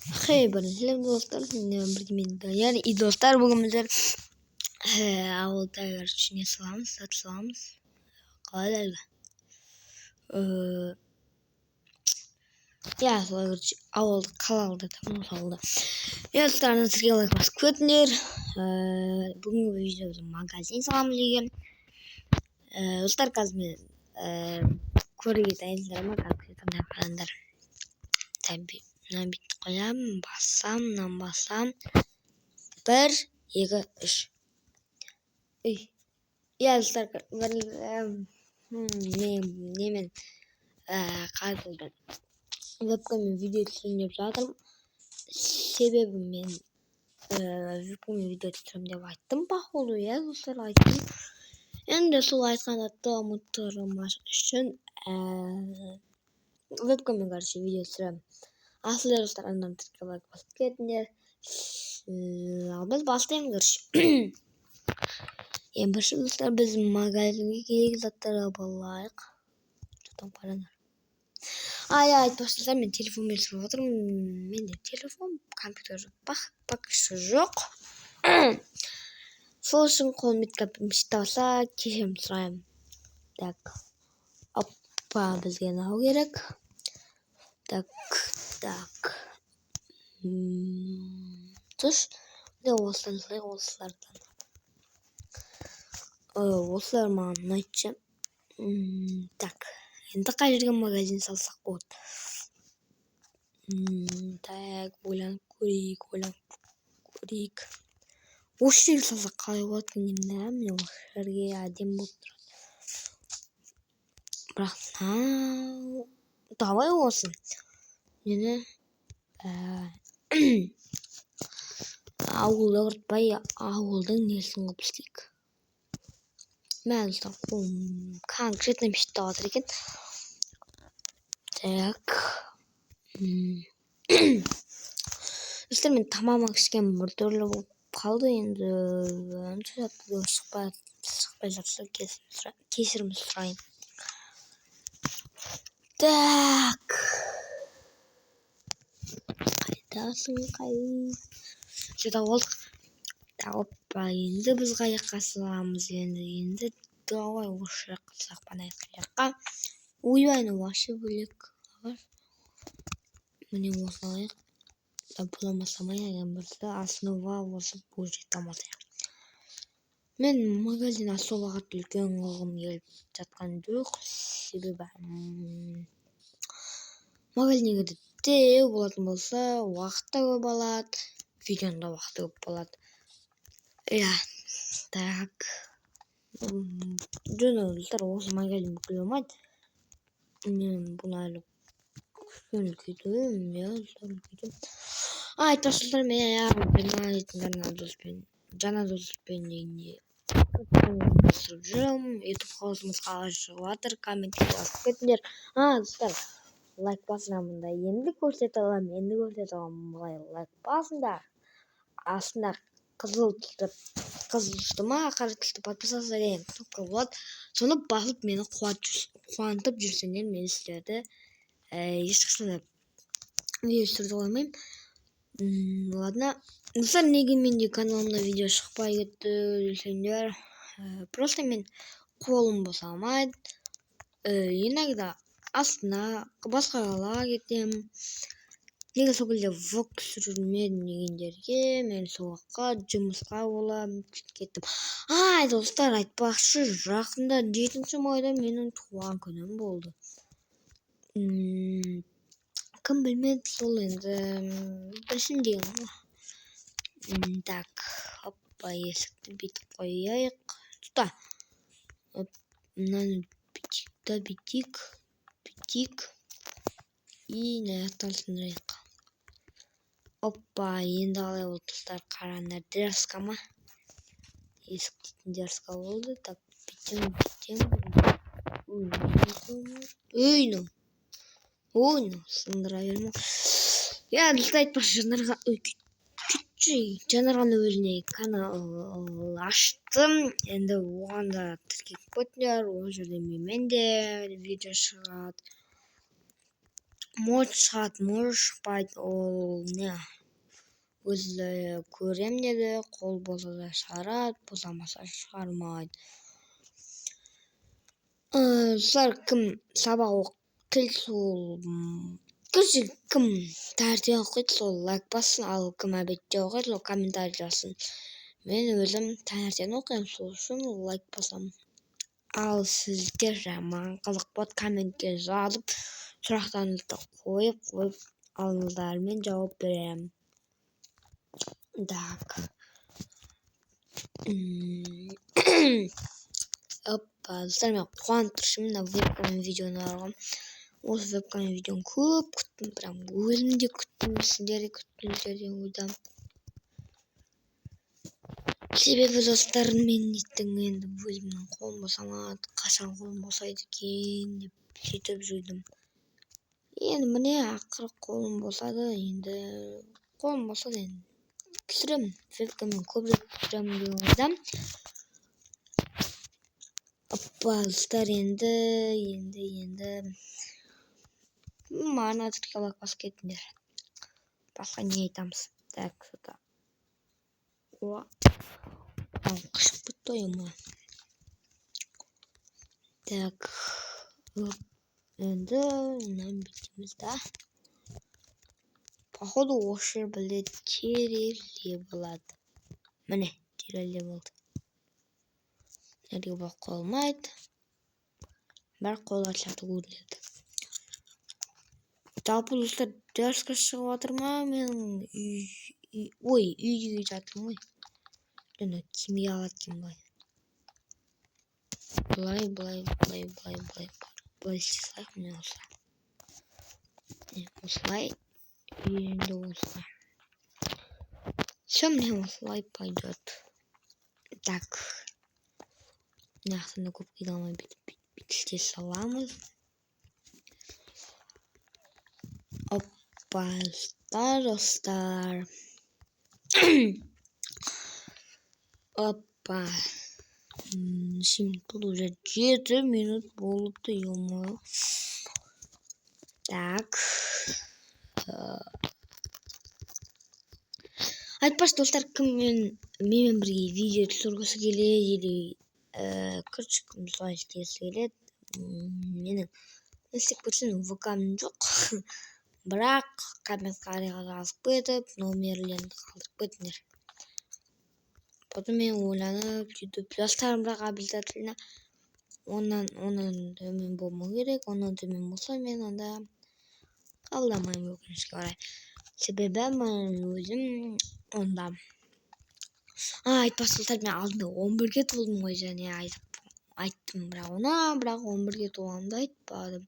Хей, біріншілер, достар, сендермен бірге мен, Данияр. И, достар, бүгін біздер ауылда, короче, не саламыз, зат саламыз. Қалай әлгі? Иә, солай, короче, ауылды, қалалды там осы ауылда. Иә, достар, сізге лайк басып кетіңдер. Бүгінгі видеода магазин саламыз деген. Достар, қазір мен көруге дайынсыңдар ма? Қазір қараңдар. Мынаны бүйтіп қоямын, бассам, мынаны бассам. Бір, екі, үш. Үй. Иә, достар, бір мен немен қазір вебкамен видео түсіремін деп жатырмын. Себебі мен вебкамен видео түсіремін деп айттым, походу, иә, достар, айттым. Енді сол айтқан затты ұмыттырмас үшін вебкамен, короче, видео түсіремін. Ал сіздер, достар, арнамды тіркеліп, лайк басып кетіңдер. Ал біз бастаймыз, короче. Ең бірінші, достар, біз магазинге керек заттар алып алайық. Там қараңдар. А, иә, айтпақшы, достар, мен телефонмен түсіріп отырмын. Менде телефон, компьютер жоқ, пока что жоқ. Сол үшін қолым бүйтіп алса, кешірім сұраймын. Так, опа, бізге мынау керек. Так, так. Түш. Міне, осыдан салайық, осылардан. Осылар маған ұнайды ше. Так, енді қай жерге магазин салсақ болады? Так, ойланып көрейік, ойланып көрейік. Осы жерге салсақ қалай болады екен деймін да. Міне, осы жерге әдемі болып тұрады. Бірақ мынау, давай осы. Нені ауылды құртпай, ауылдың несін қылып істейік. Мә, достар, қолым конкретно бүйтіп жатыр екен. Так, достар, мен тамағыма кішкене біртүрлі болып қалды. Енді шықпай жатса, кешірім сұраймын. Так, қайдасың, қай жерде болдық? Так, опа, енді біз қай жаққа саламыз енді? Давай осы жаққа салсақ, ана жаққа. Ойбай, мынау вообще бөлек ағаш. Міне, осыны алайық. Бұны салмайық, ең бірінші основа осы бұл жерді алмасайық. Мен магазин особо қатты үлкен қылғым келіп жатқан жоқ, себебі магазин егер дәу болатын болса, уақыт та көп алады, видеоның да уақыты көп болады, иә. Так, жөн, достар, осы магазин бүкіл болмайды. Мен бұны әлі кішкене үлкейтемін, иә, достар, үлкейтемін. А, айтпақшы, достар, мен жаңа дейтін жаңа доспен дегенде түсіріп жүрмін. Ютуб хаусымыз қалай шығып жатыр, комментке жазып кетіңдер. А, достар, лайк басыңдар. Мында енді көрсете аламын, енді көрсете аламын. Былай лайк басыңдар, астында қызыл түсті, қызыл түсті ма, қара түсті «Подписаться» деген кнопка болады. Соны басып, мені қуантып жүрсеңдер, мен сіздерді ешқашан да видео түсіруді қоймаймын. Ладно, достар, неге менде каналымда видео шықпай кетті десеңдер, просто мен қолым босамайды. Иногда астына, басқа қалаға кетемін. Неге сол кезде влог түсірмедім дегендерге, мен сол уақытқа жұмысқа бола кеттім. Ай, достар, айтпақшы, жақында 7 майда менің туған күнім болды. Кім білмеді, сол енді білсін деген ғой. Так, опа, есікті бүйтіп қояйық. Тұта, мынаны бүйтейік та, бүйтейік, бүйтейік и мына жақтан сындырайық. Опа, енді қалай болды, достар? Қараңдар, дерзко ма? Есік дейтін дерзко болды. Так, бүйтемін, бүйтемін. Ой, мынау, ой, мынау сындыра берме. Иә, достар, айтпақшы, Жанарға, Жанарған өзіне канал аштым. Енді оған да тіркеліп кетіңдер. Ол жерде менімен де видео шығады. Может, шығады, может, шықпайды. Ол не, өзі көрем деді. Қол босаса, шығарады, босамаса, шығармайды. Достар, кім сабақ оқиды, сол, короче, кім таңертең оқиды, сол лайк бассын, ал кім обедте оқиды, сол комментарий жазсын. Мен өзім таңертең оқимын, сол үшін лайк басамын. Ал сіздер маған қызық болады, комментке жазып, сұрақтарыңызды қойып алыңыздар, мен жауап беремін. Так, опа, достар, мен қуанып тұрмын мына вебкамен видеоны алғам. Осы вебкамен видеоны көп күттім, прям өзім де күттім, сіздер де күттіңіздер деген ойдамын. Себебі, достар, мен неттің енді өзімнің қолым босамады, қашан қолым босайды екен деп сөйтіп жүрдім. Енді міне, ақыры қолым босады. Енді қолым босады, енді түсіремін, вебкамен көбірек түсіремін деген ойдамын. Опа, достар, енді маған лайк басып кетіңдер, басқа не айтамыз? Так, что-то қышып кетті ғой. Так, енді мынаны бүйтеміз да. Походу, осы жер бізде терезе болады. Міне, терезе болды. Жерге бұл қойылмайды, бірақ қойылатын сияқты көрінеді. Жалпы, достар, дерзко шығып жатыр ма менің үй? Ой, үйге жатырмын ғой. Жаңа кеме алады екен. Былай, былай, былай, былай, былай, былай істей салайық. Міне, осылай, осылай, енді осылай. Все, міне, осылай пойдет. Так, мына жақтан да көп кете алмай, бүйтіп, бүйтіп істей саламыз. Опа, достар, опа, неше минут болды? Уже 7 минут болыпты, ё-моё. Так, айтпақшы, достар, кім менімен бірге видео түсіргісі келеді или, короче, кім солай істегісі келеді, менің не істеп кетсем, ВК-м жоқ, бірақ комментарийға жазып кетіп, номерлерімді қалдырып кетіңдер. Потом мен ойланып, сөйтіп жастарым, бірақ обязательно 10-нан төмен болмау керек. 10-нан төмен болса, мен онда қабылдамаймын, өкінішке орай. Себебі мен өзім онда, айтпақшы, достар, мен алдында 11-ге толдым ғой және айттым, бірақ оны, бірақ 11-ге толғанымды айтпадым.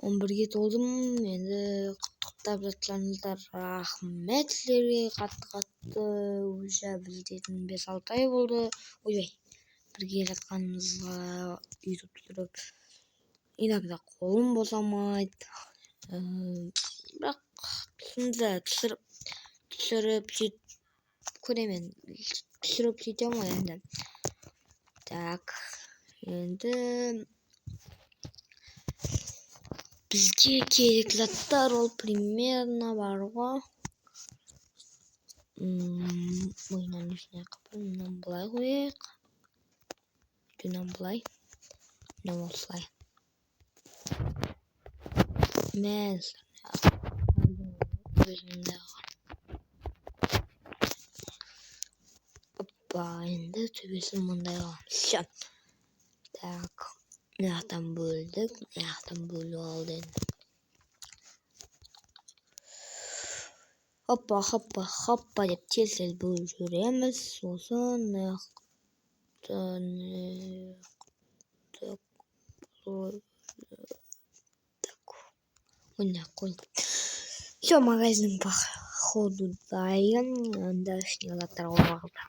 11-ге толдым. Енді құттықтап жатсаңыздар, рахмет сіздерге қатты қатты. Уже бізде 5-6 ай болды, ойбай, бірге жатқанымызға. Ютуб түсіріп, иногда қолым босамайды, бірақ түсінді, түсіріп сөйтіп көремін, түсіріп сөйтемін ғой енді. Так, енді бізге керек заттар ол примерно бар ғой. Мынаны үстіне, мынаны былай қояйық, мынаны былай, мына осылай. Мә, өзімде. Опа, енді төбесін мындай қыламыз. Все, так, мына жақтан бөлдік, мына жақтан бөліп алды енді. Хоппа, хоппа, хоппа деп тез тез бөліп жібереміз. Сосын мына жақтан, так, так, мына қой. Все, магазин походу дайын. Енді ішіне заттар қоюға қалды,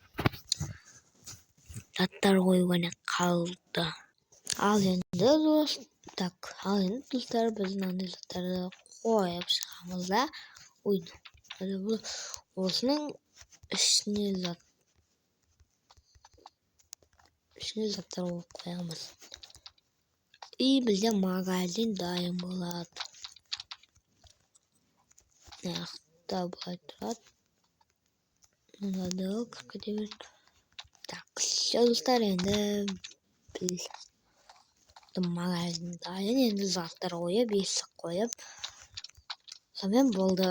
заттар қою ғана қалды. Ал енді дос, так, ал енді, достар, біз мынандай заттарды қойып шығамыз да. Ой, осының ішіне заттар қойып қоямыз, и бізде магазин дайын болады. Мына жақта былай тұрады. Мынада кіріп кете береді. Так, все, достар, енді біз магазин дайын. Енді заттар қойып, есік қойып, сонымен болды.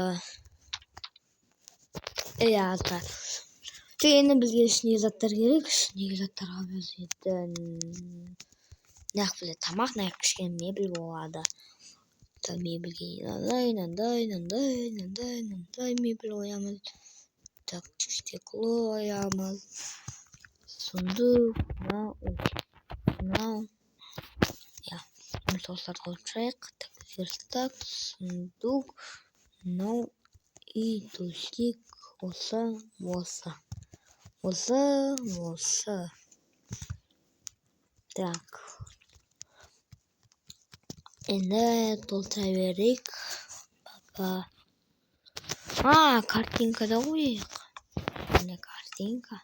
Иә, достар, енді бізге ішіндегі заттар керек. Ішіндегі заттарға біз енді мына бізде тамақ, мына кішкене мебель болады. Мебельге мынандай, мынандай, мынандай, мынандай, мынандай мебель қоямыз. Так, стекло қоямыз, сундук, мынау, мынау, иә, осыларды қойып шығайық. Так, верстак, сундук, мынау и төсек, осы, осы, осы, осы. Так, енді толтыра берейік пока. А, картинка да қояйық. Міне, картинка.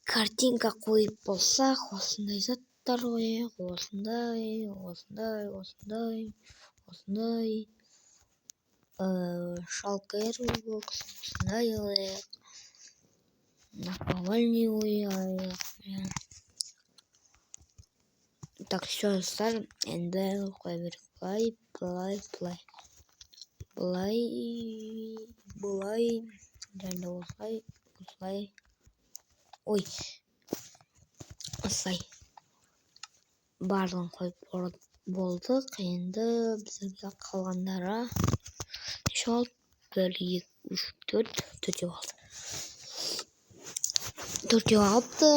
Картинка қойып болсақ, осындай заттар қояйық. Осындай, осындай, осындай, осындай, шалкер бокс, осындай қояйық, наковальня қояйық. Так, все, достар, енді қоя берейік. Былай, былай, былай, былай, былай және осылай, осылай, ой, осылай, барлығын қойып болдық. Енді бізге қалғандары неше болды? Бір, екі, үш, төрт, төртеу қалды. Төртеу қалыпты.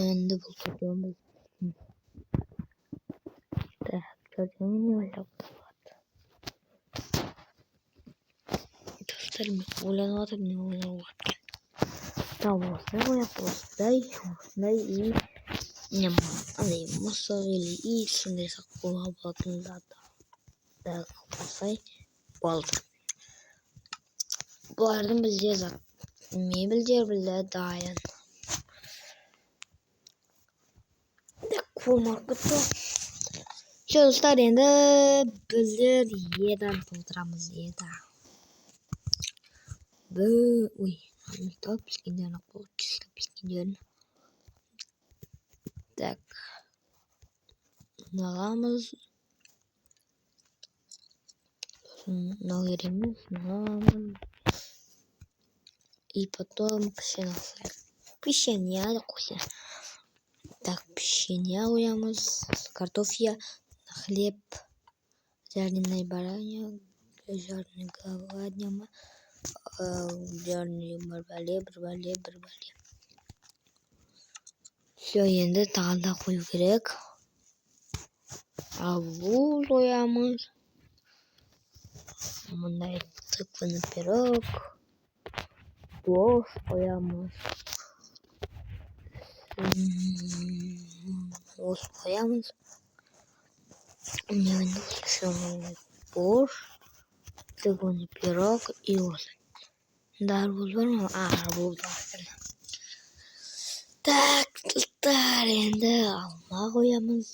Енді бұл төртеуін біз, так, төртеуін не ойлап болады, достар? Мен ойланып жатырмын, не ойлауға болады екен. Мынау осылай қояйық, осындай, осындай и не, андай мысық или ит, сондай қоюға болатын зат. Так, осылай болды. Бұлардың бізде зат, мебельдер бізде дайын. Так, қолым ауырып кетті. Все, достар, енді біздер едан толтырамыз. Еда, ой, піскендерін чисто піскендерін. Так, мынаны аламыз, сосын мынау керек емес, мынаны аламыз и потом печенье алсақ, печенье қойса. Так, печенье қоямыз, картофия, хлеб, жареный баранина, жареный говядина, жареный бір бәле, бір бәле, бір бәле. Все, енді тағы да қою керек. Арбуз қоямыз, мындай тыквенный пирог, борщ қоямыз, осы қоямыз. Міне, енді осы борщ, тыквенный пирог и осы. Мында арбуз бар ма? А, арбуз бар. Так, достар, енді алма қоямыз.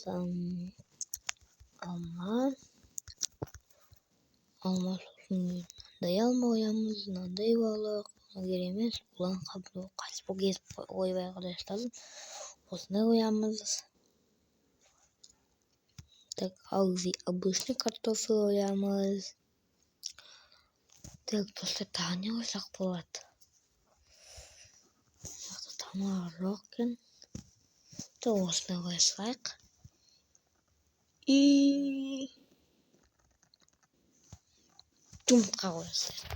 Алма, алма, сосын мындай алма қоямыз, мынандай балық керек емес, бұлан қайтыс болып кетіп, ойбай, құдай сақтасын. Осындай қоямыз. Так, обычный картофель қоямыз. Так, достар, тағы не қойсақ болады? Мына тамақ жоқ екен. Осындай қоя салайық и жұмыртқа қоя салайық.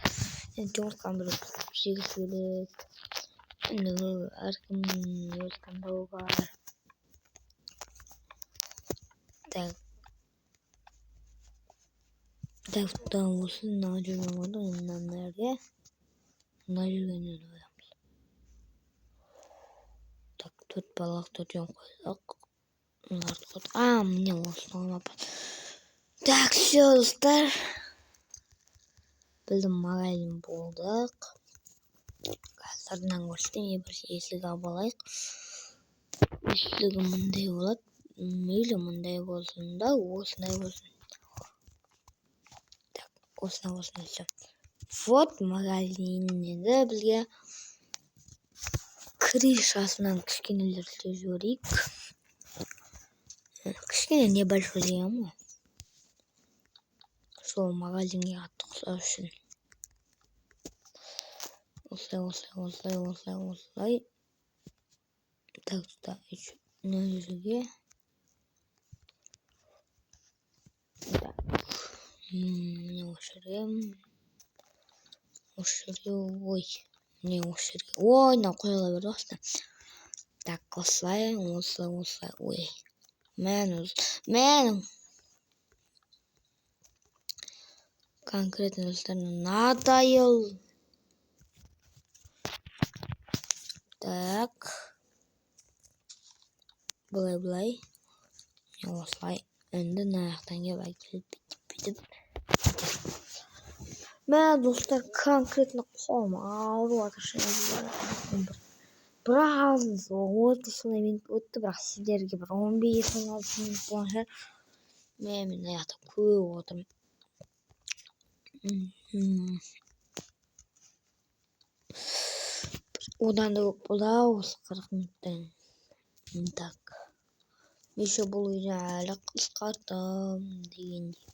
Енді жұмыртқаны біреу пісіріп жегісі келеді. Енді әркімнің өз таңдауы бар. Так, так, осы мына жерге қойдық. Енді мына жерге, мына жерге нені қоямыз? Так, төрт балақ, төртеуін қойдық, мыналарды қойдық. А, міне, осыны қоймаппын. Так, все, достар, біздің магазин болдық. Қазір сыртынан көрсетейін. Бір есік алып алайық. Есігі мындай болады, мейлі мындай болсын да, осындай болсын. Так, Осылай, осылай, все. Вот магазин. Енді бізге крышасынан кішкенелер істеп жіберейік. Кішкене, небольшой деген ғой, сол магазинге қатты ұқсау үшін. Осылай, осылай, осылай, осылай, осылай. Так, сюда еще, мына жерге. Так, міне, осы жерге, осы жерге. Ой, міне, осы жерге. Ой, мынау қойыла берді ғой астына. Так, осылай, осылай, осылай. Ой, мә, конкретно, достар, надоел. Так, былай, былай, осылай. Енді мына жақтан келіп, әкеліп, бүйтіп, бүйтіп. Мә, достар, конкретно қолым ауырып жатыр. Біраз 30 минут өтті, бірақ сіздерге бір 15-16 минут болған шығар. Мә, мен мына жақта көп отырмын. Одан да көп болды ау осы 40 минуттан. Так, еще бұл үйді әлі қысқарттым дегендей.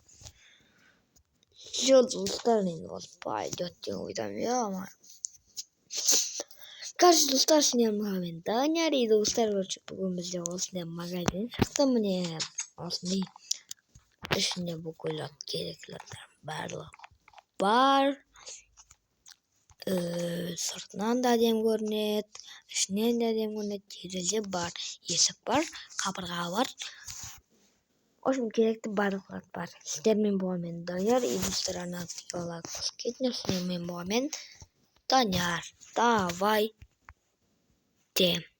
Все, достар, енді осы пойдет деген ойдамын, иә. Короче, достар, сіздермен мен Данияр. И, достар, короче, бүгін бізде осындай магазин шықты. Міне, осындай, ішінде бүкіл керекті заттар барлығы бар. Сыртынан да әдемі көрінеді, ішінен де әдемі көрінеді. Терезе бар, есік бар, қабырға бар. В общем, керекті барлық зат бар. Сіздермен болған мен, Данияр. И, достар, арнамызға лайк қосып кетіңдер. Сіздермен болған мен, Данияр. Давайте.